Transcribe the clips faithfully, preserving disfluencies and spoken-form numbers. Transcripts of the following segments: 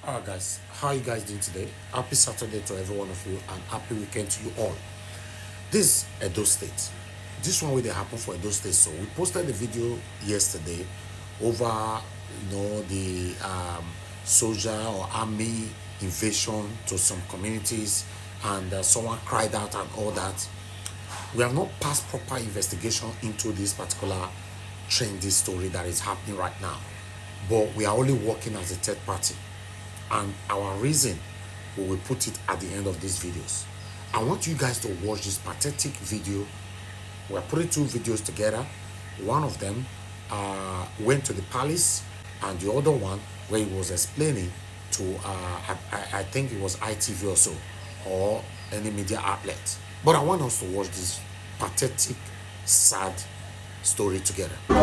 Alright, guys, how you guys doing today? Happy Saturday to every one of you and happy weekend to you all. This Edo State. This one wey dey happen for Edo State. So we posted a video yesterday over, you know, the um, soldier or army invasion to some communities, and uh, someone cried out and all that. We have not passed proper investigation into this particular trendy story that is happening right now, but we are only working as a third party, and our reason, we will put it at the end of these videos. I want you guys to watch this pathetic video. We're putting two videos together. One of them uh, went to the palace, and the other one where he was explaining to, uh, I, I, I think it was I T V or so, or any media outlet. But I want us to watch this pathetic, sad story together. No,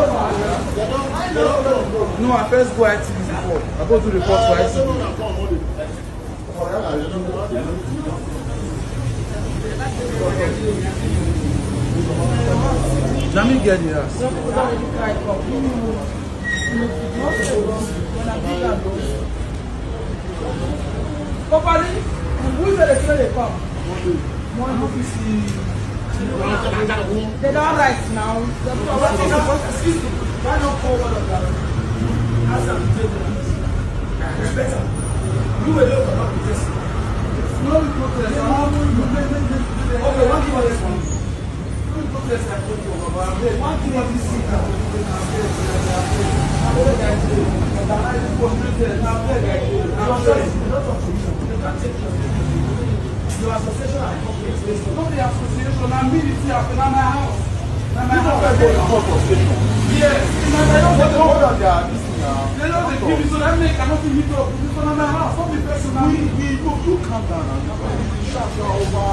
I first go I T V before. I go do report for I T V. Na me get the house. Properly, we say the smell dey come. One office. They don write now. Excuse me. Why not call one of them? Ask them to take them. It's better. You will look for this. No, we go to the. Okay, what do you want this one? Yes. They just dey give me, so that make I no fit meet up. This one na my house, no be person, na me. We, we go, you calm down now. You shout, you are over.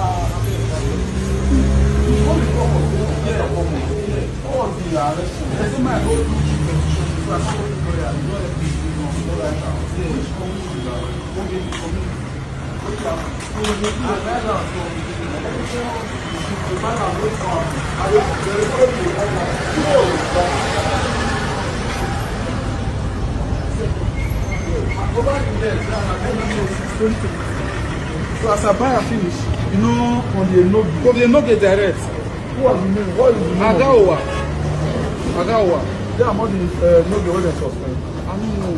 What the fuck was this? Yeah. What was the arrest? There's a man go do the petition. If I show you where I know that this is not right now. Yeah. Which community? Okay, community. So as I buy and finish, you know, on the Enoge, from the Enoge direct. Who are the name? What is the name? Agaowa. Agaowa. They are among the uh, Enoge wey dem suspend. I don't know.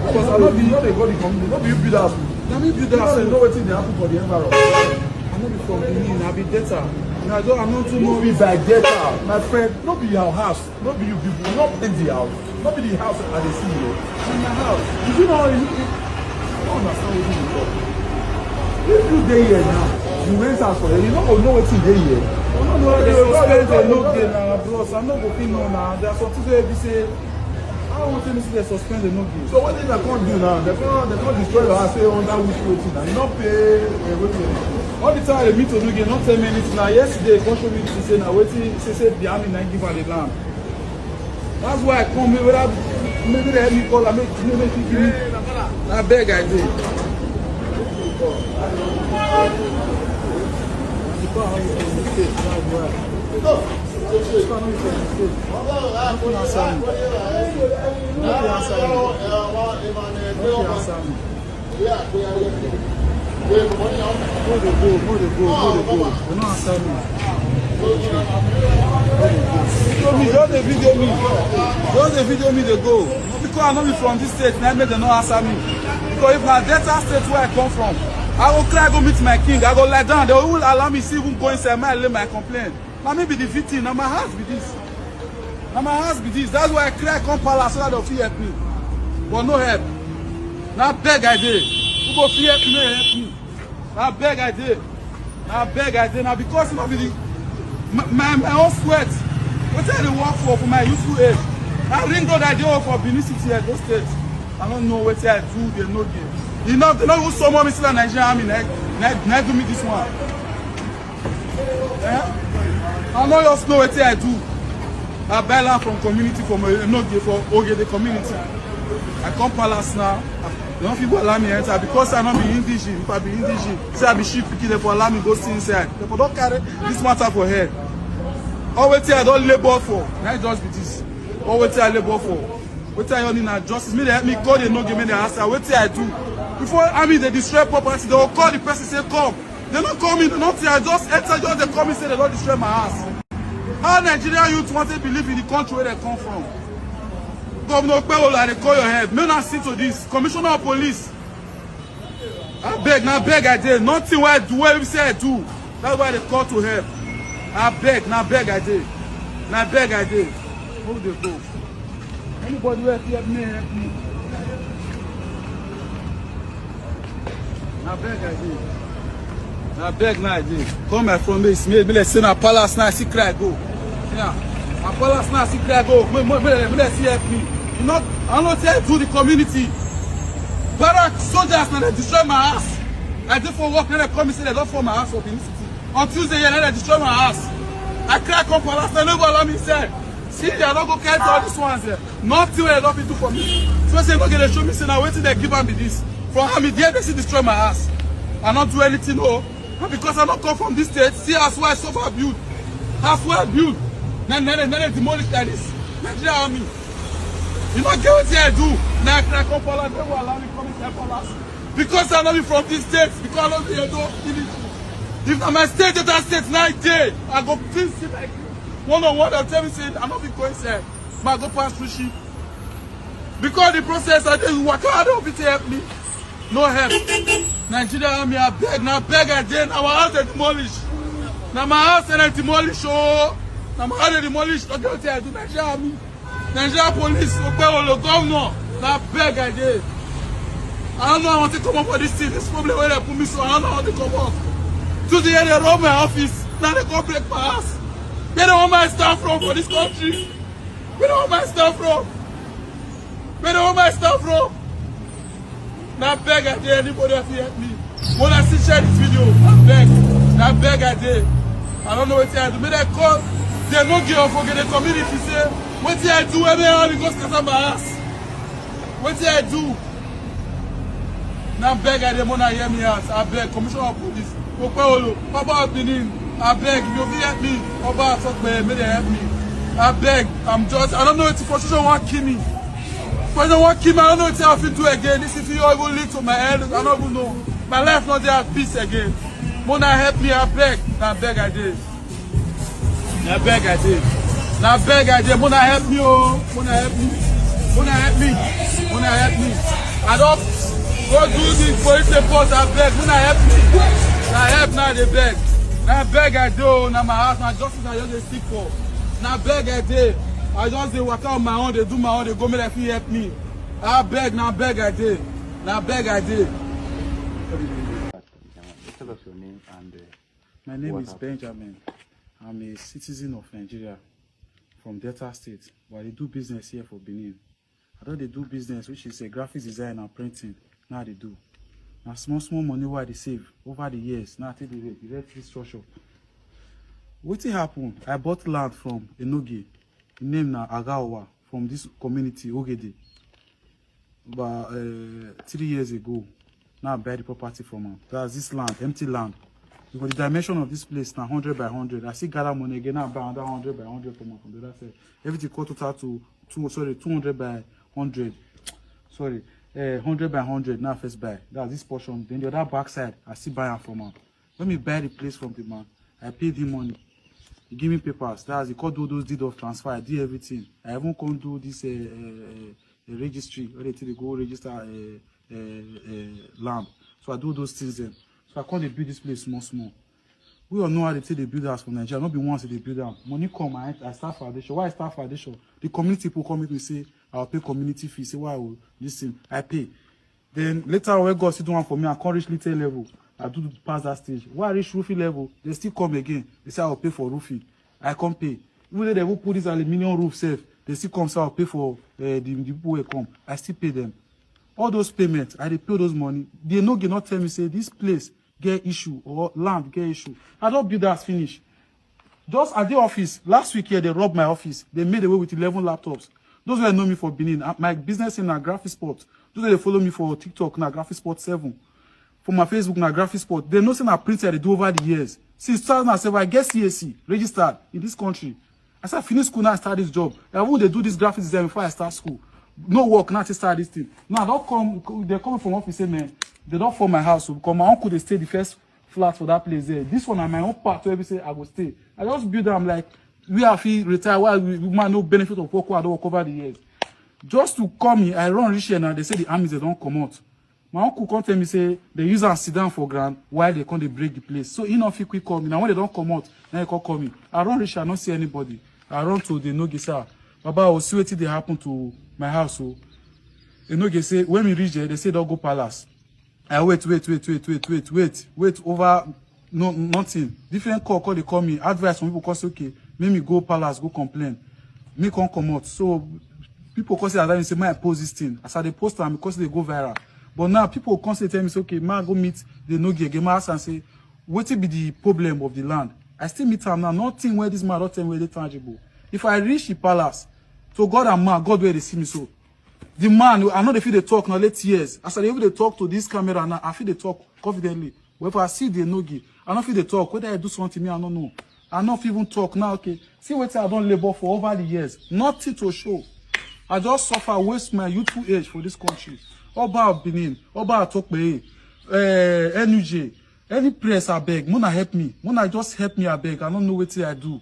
Because I no be, no dey go the company, no be you build house. Na me build house. You know wetin dey happen for the environment. I no be from Benin, I be debtor. Na just, I no too know. No be by debtor, my friend. No be your house. No be you people. No paint the house. No be the house I dey see here. Na my house. If you know, you, you, I don't understand wetin you talk. If you dey here now, you rent house for here, you no go know wetin dey here. I no know. They suspend the Enoge na, bros. I no go fit know na. There are some things wey be say, I wan tell you say they suspend the Enoge. So wetin dem come do now? Dem come, dem come destroy your house, say under which wetin na? You no pay, eh, wetin? All the time I dey meet Enoge, no tell me anything. Na yesterday, he come show me to say na wetin, say, say the army na give am the land. That's why I come, maybe that, maybe they help me call am, make, make, make he give me. Abeg, I dey. No dey answer me. No dey answer me. Mo dey go, mo dey go, mo dey go. They no answer me. Video me, just dey video me. Just dey video me dey go. Because I no be from this state, na make dem no answer me. Because if na Delta State where I come from, I go cry go meet my king. I go lie down. They will allow me see even go inside. I lay my complaint. Na me be the victim. Na my house be this. Na my house be this. That's why I cry come palace so that they fit help me. But no help. Na beg I dey. Who go fit help me? Help me. Na beg I dey. Na beg I dey. Na because no be the, my, my, my own sweat. Wetin I dey work for, for my youthful age. Na ring road I dey work for, Benin City, Edo State. I no know wetin I do, they no dey. You know, they no even summon me to the Nigerian army. Na, na, na do me this one. Eh? I no just know wetin I do. I buy land from community, from Enoge, for Ogede community. I come palace now. They no fit go allow me enter because I no be indigene. If I be indigene, say I be chief pikin, they for allow me go see inside. They for don carry this matter for head. All wetin I don labour for, na just be this. All wetin I labour for, wetin I only na justice. Make they help me go, they no give me the answer. Wetin I do? Before army dey destroy property, they go call the person say come. They no call me nothing. I just enter, just dey call me say they don destroy my house. How Nigerian youth want to believe in the country where they come from? Governor Okpewolo, I dey call your head. Make una see to this. Commissioner of police. I beg, na beg I dey. Nothing wey I do, wey say I do. That's why they call to help. I beg, na beg I dey. Na beg I dey. Who dey go? Anybody wey fit help me, help me. Na beg I dey. Na beg na I dey. Come my front, make me, me like say na palace na I see cry go. Yeah. Na palace na I see cry go. Me, me, me, me like see help me. You know, I no tell do the community. Barrack soldiers na dey destroy my house. I dey for work, na dey call me say they don fall my house for Benin City. On Tuesday, yeah, na dey destroy my house. I cry come palace, they no go allow me inside. See, they no go carry all these ones there. Nothing wey they don fit do for me. So say no get dey show me say na wetin they give am be this. From how me there they see destroy my house. I no do anything, no. Not because I no come from this state. See as why I suffer build. As why I build. Na na na na demolish like this. Nigeria army. You no get wetin I do. Na I cry come palace, they go allow me come inside palace. Because I no be from this state. Because I no be Edo. If na my state, that state, na I dey. I go feel see like one on one. They tell me say I no fit go inside. Ma go pass through ship. Because the process I dey waka, I don fit help me. No help. Nigeria army, I beg, na beg I dey. Na my house dey demolish. Na my house dey demolish, oh. Na my house dey demolish. Okay, wetin I do, Nigeria army. Nigeria police, Okpewolo, governor, na beg I dey. I don't know how I want to come up for this thing. This problem where they put me so, I don't know how to come up. Today they rob my office. Now they come break my house. They don't want my staff from for this country. Where they want my staff from? Where they want my staff from? Na beg I dey, anybody wey fit help me. When I see share this video, na beg, na beg I dey. I don't know wetin I do. Make I call the no give up for the community say wetin I do, every hour we go scatter my house. Wetin I do? Na beg I dey, make una hear me out. I beg, Commissioner of Police, Okpewolo, Papa of Benin, I beg, you fit help me. Oba Atokpe, make they help me. I beg, I'm just, I don't know if frustration wan kill me. Frustration wan kill me, I don't know wetin I fit do again. This thing fit even lead to my head, I no even know. My life no dey at peace again. Make una help me, I beg. Na beg I dey. Na beg I dey. Na beg I dey. Make una help me, oh. Make una help me. Make una help me. Make una help me. I don go do the police report, I beg. Make una help me. Na help na I dey beg. Na beg I dey, oh. Na my house, na justice I just dey seek for. Na beg I dey. I just dey waka on my own, dey do my own, dey go, make dem fit help me. I beg, na beg I dey. Na beg I dey. Tell us your name and, uh, My name is Benjamin. I'm a citizen of Nigeria from Delta State, but I dey do business here for Benin. I don dey do business, which is a graphics design and printing. Now I dey do. Na small, small money wey I dey save over the years. Now I take dey rent, rent this structure. Wetin happen? I bought land from Enoge. Him name na Agaowa, from this community, Ogede. About, uh, three years ago, now I buy the property from am. That's this land, empty land. Because the dimension of this place na hundred by hundred. I still gather money again, now I buy another hundred by hundred from am from the other side. Everything come total to two, sorry, two hundred by hundred. Sorry, uh, hundred by hundred. Now I first buy. That's this portion. Then the other back side, I still buy am from am. When me buy the place from the man, I paid him money. He give me papers. That's, he come do those deed of transfer. I did everything. I even come do this, uh, uh, uh, registry where they take dey go register, uh, uh, uh, land. So I do those things then. So I come dey build this place small, small. We all know how they take dey build house for Nigeria. No be once they build am. Money come, I, I start foundation. Why I start foundation? The community people come meet me say, "I'll pay community fee." Say, "Why, oh, this thing?" I pay. Then later, when God still do one for me, I come reach little level. I do pass that stage. When I reach roofing level, they still come again. They say, "I'll pay for roofing." I come pay. Even though they even put this aluminium roof sef, they still come say, "I'll pay for, uh, the, the people wey come." I still pay them. All those payments, I dey pay those money. They no get not tell me say this place get issue or land get issue. I don build house finish. Just at the office, last week here, they robbed my office. They made away with eleven laptops. Those wey know me for Benin, uh, my business name na Graphic Sport. Those wey dey follow me for TikTok na Graphic Sport seven. For my Facebook na Graphic Sport. They know say na print I dey do over the years. Since two thousand and seven, I get C A C registered in this country. I say I finish school, now I start this job. I won't dey do this graphic design before I start school. No work, now I start this thing. Now I don come, they come from office, say, "Man, They don fall my house o, because my uncle dey stay the first flat for that place there. This one na my own part wey be say I go stay. I just build am like where I fit retire, where we, we man no benefit of work wey I don work over the years. Just to call me, I run reach here now. They say the armies, they don comot. My uncle come tell me say they use am sit down for ground while they come dey break the place. So he no fit quick call me. Now when they don comot, now he come call me. I run reach, I no see anybody. I run to the Enogie say, "Ah, Baba, o, see wetin dey happen to my house o." Enogie say when we reach there, they say don go palace. I wait, wait, wait, wait, wait, wait, wait, wait over no nothing. Different call, call dey call me. Advice from people come say, "Okay, make me go palace, go complain." Me come comot. So people come say, as I say, "Man, post this thing." As I dey post am, because they go viral. But now people come say, tell me say, "Okay, man, go meet the Enogie again." Man ask am say, "Wetin be the problem of the land?" I still meet am now. Nothing where this man don tell me wey dey tangible. If I reach the palace, to God and man, God wey dey see me so. The man, I no dey fit dey talk now, late years. As I dey even dey talk to this camera now, I fit dey talk confidently. But if I see the Enogie, I no fit dey talk. Whether I do something, me, I no know. I no fit even talk now, okay. See wetin I don labor for over the years. Nothing to show. I just suffer, waste my youthful age for this country. Oba of Benin, Oba Atokpeye, eh, N U J, any press, abeg, mona help me. Mona just help me, abeg. I no know wetin I do.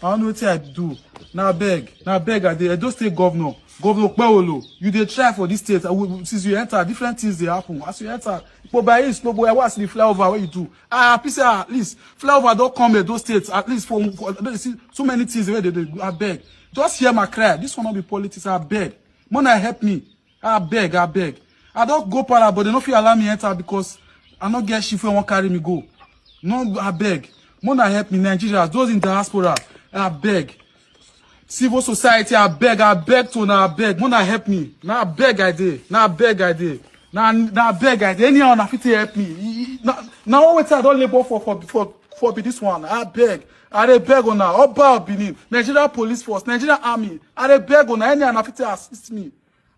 I no know wetin I do. Na abeg, na abeg I dey. Edo State governor, Governor Okpewolo, you dey try for this state. I will, since you enter, different things dey happen. As you enter, Ikpoba East, no boy, I see the flyover wey you do. Ah, happy say at least flyover don come Edo State. At least for, for, I don see so many things wey dey do. Abeg, just hear my cry. This one no be politics. Abeg, mona help me. Abeg, abeg. I don go para, but they no fit allow me enter because I no get ship wey wan carry me go. No, abeg. Mona help me, Nigerians, those in diaspora, abeg. Civil society, abeg, abeg to na abeg. Mona help me. Na abeg I dey. Na abeg I dey. Na, na abeg I dey. Anyhow, na fit help me. E, e, na, na all wetin I don labor for, for, for, for be this one. Abeg. I dey beg una. Oba of Benin, Nigeria Police Force, Nigeria Army. I dey beg una. Anyhow, na fit assist me.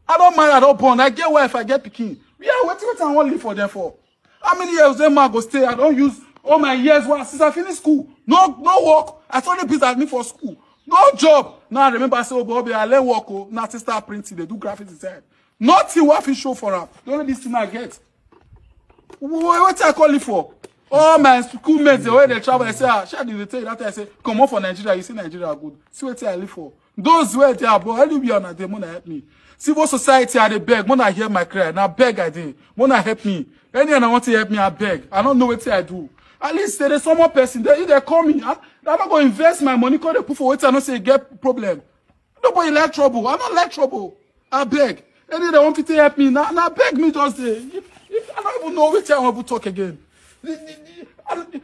I don marry, I don born, I get wife, I get pikin. Where, wetin, wetin I wan live for them for? How many years that man go stay? I don use all my years, well, since I finish school. No, no work. I study business, me for school. No job. Now I remember say, "Oh, Bobby, I learn work o." Now I still start printing, dey do graphic design. Nothing wey I fit show for am. The only this thing I get. Wh-, wh-, wetin I come live for? All my schoolmates, the way they travel, I say, "Ah, shey I dey tell you that time?" I say, "Comot for Nigeria, you see Nigeria good. See wetin I live for." Those wey dey abroad, anywhere una dey, mona help me. Civil society, I dey beg, mona hear my cry. Na beg I dey, mona help me. Anyone wey wan help me, I beg. I no know wetin I do. At least they dey summon person. They, if they call me, I, I no go invest my money, come dey put for wetin I know say e get problem. Nobody like trouble. I no like trouble. Abeg. Any that wan fit help me, na, na beg me just dey. If, if I no even know wetin I wan even talk again. The, the, the, I,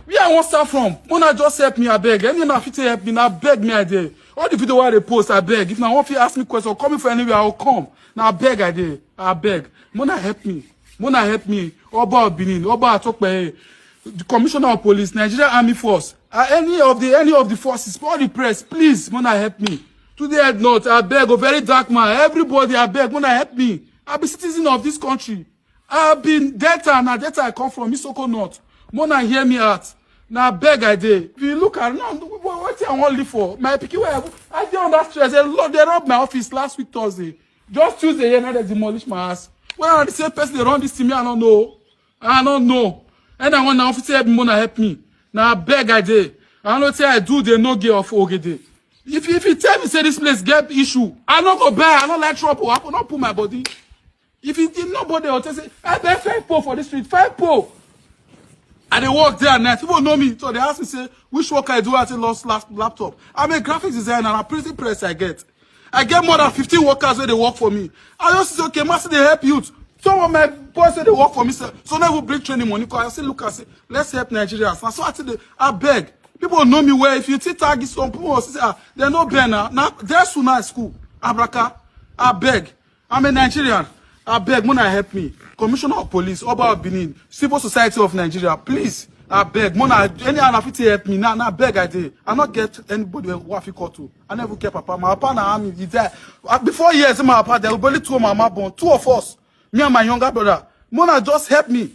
where I wan start from? Mona just help me, abeg. Any una fit help me, na beg me I dey. All the video wey I dey post, abeg. If una wan fit ask me question, call me for anywhere, I go come. Na beg I dey, abeg. Mona help me. Mona help me. Oba of Benin, Oba Atokpeye, the Commissioner of Police, Nigeria Army Force, uh, any of the, any of the forces, all the press, please, mona help me. Today, head north, abeg o, very dark man. Everybody, abeg, mona help me. I be citizen of this country. I be Delta, na Delta I come from, Isoko North. Mona hear me out. Na beg I dey. If you look at now, wh-, wh-, wetin I wan live for? My pikin, where I, I dey under stress. They lo-, they rob my office last week Thursday. Just Tuesday here, now they demolish my house. Well, the same person they run this thing, me, I don't know. I don't know. And I want now fit help me, mona help me. Na beg I dey. I no tell I do the no get of Ogede. If, if you tell me say this place get issue, I no go buy. I no like trouble. I go not put my body. If you did nobody, I will tell say, "I buy five pole for this street, five pole." I dey work day and night. People know me, so they ask me say, "Which work I do?" I say, "Lost last laptop." I'm a graphics designer and a printing press I get. I get more than fifteen workers where they work for me. I just say, "Okay, master, they help youth." Some of my boys say they work for me, so, so now we bring training money. 'Cause I say, "Look, I say, let's help Nigerians." And so I say, they, I beg. People know me well. If you see tag some people, will say, "Ah, they no bear now." Now, there's Suna School, Abraka. I beg. I'm a Nigerian. I beg, mona help me. Commissioner of Police, Oba of Benin, Civil Society of Nigeria, please. I beg, mona, any una fit help me. Now, now, beg I dey. I not get anybody who I fit call to. I never get papa. My papa na army, he die. Uh, before years, my papa, there were only two of my mama born, two of us, me and my younger brother. Mona, just help me.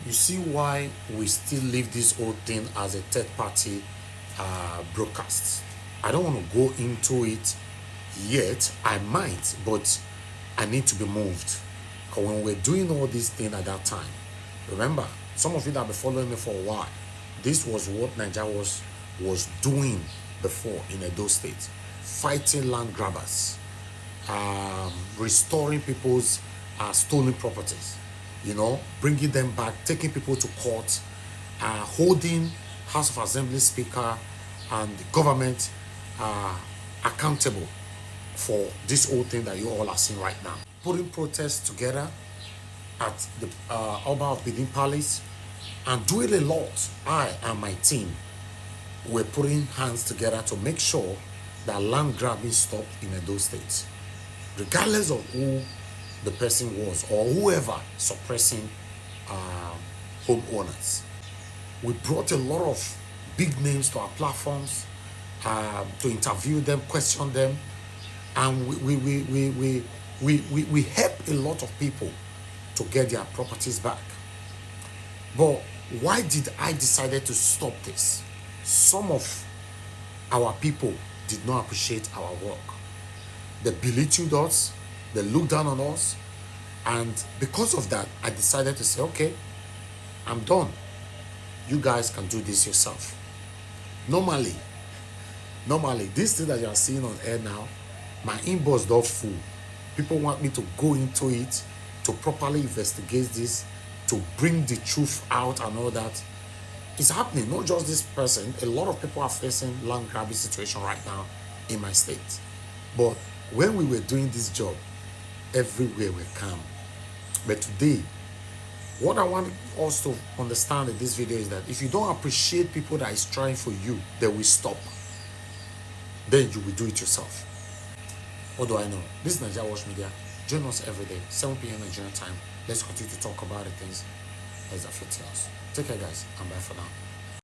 You see why we still leave this whole thing as a third party uh, broadcast. I don't want to go into it yet. I might, but I need to be moved. Because when we were doing all these things at that time, remember, some of you that have been following me for a while, this was what Naija was was doing before in Edo State, fighting land grabbers, um, restoring people's uh, stolen properties, you know, bringing them back, taking people to court, uh, holding House of Assembly Speaker and the government uh, accountable for this whole thing that you all are seeing right now. Putting protests together at the uh, Oba of Benin Palace and doing a lot. I and my team were putting hands together to make sure that land grabbing stopped in Edo State, regardless of who the person was or whoever suppressing uh, homeowners. We brought a lot of big names to our platforms um, to interview them, question them, and we we we we we we, we, we help a lot of people to get their properties back. But why did I decided to stop this? Some of our people did not appreciate our work. They belittled us, they looked down on us, and because of that, I decided to say, okay, I'm done. You guys can do this yourself. Normally, normally, this thing that you are seeing on air now, my inbox don full. People want me to go into it, to properly investigate this, to bring the truth out and all that. It's happening, not just this person. A lot of people are facing land grabbing situation right now in my state. But when we were doing this job, everywhere were calm. But today, what I want us to understand in this video is that if you don't appreciate people that is trying for you, they will stop. Then you will do it yourself. What do I know? This is Naija Watch Media. Join us every day, seven p.m. Nigerian time. Let's continue to talk about the things that affect us. Take care, guys, and bye for now.